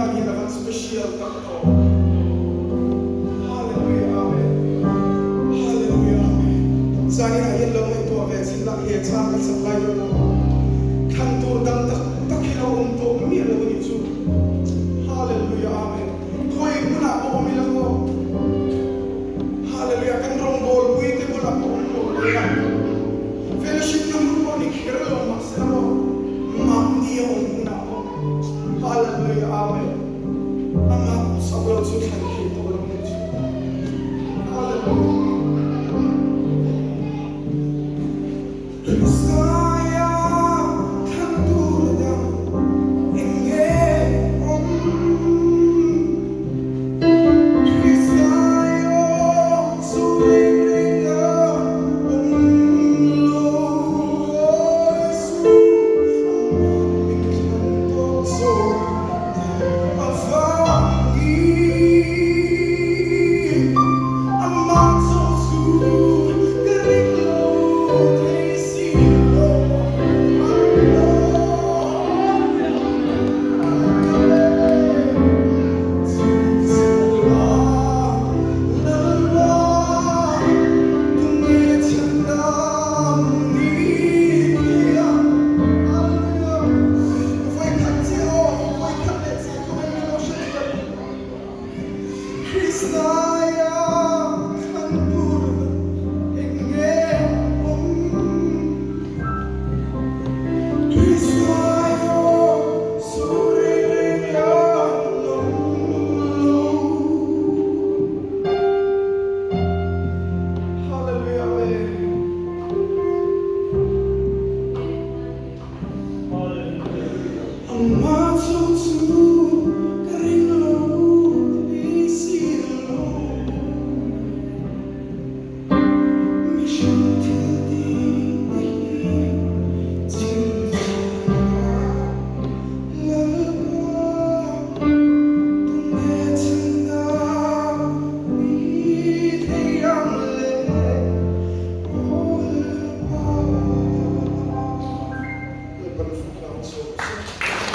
lam hi a van special tak tawh. Hallelujah Amen. Hallelujah Amen. Zanin ah hian lo ngaihtuah ve chin lah he chang kan sak lai hian maw thlan tur dang tak tak hi lo awm tawh miah lo a nih chu. Hallelujah Amen. Khawi hmunah pawh awm ila maw. Hallelujah kan rawngbawl pui te bulah pawh awm lo mai ila. Fellowship na hmun pawh ni kher lo mahse maw mahni a awm hunah pawh Hallelujah Amen amah sak lo chu thlan thei tawh lo ni chu Hallelujah Messiah thlan tur dang eng nge awm Lalpan fak hlauh chhuak se.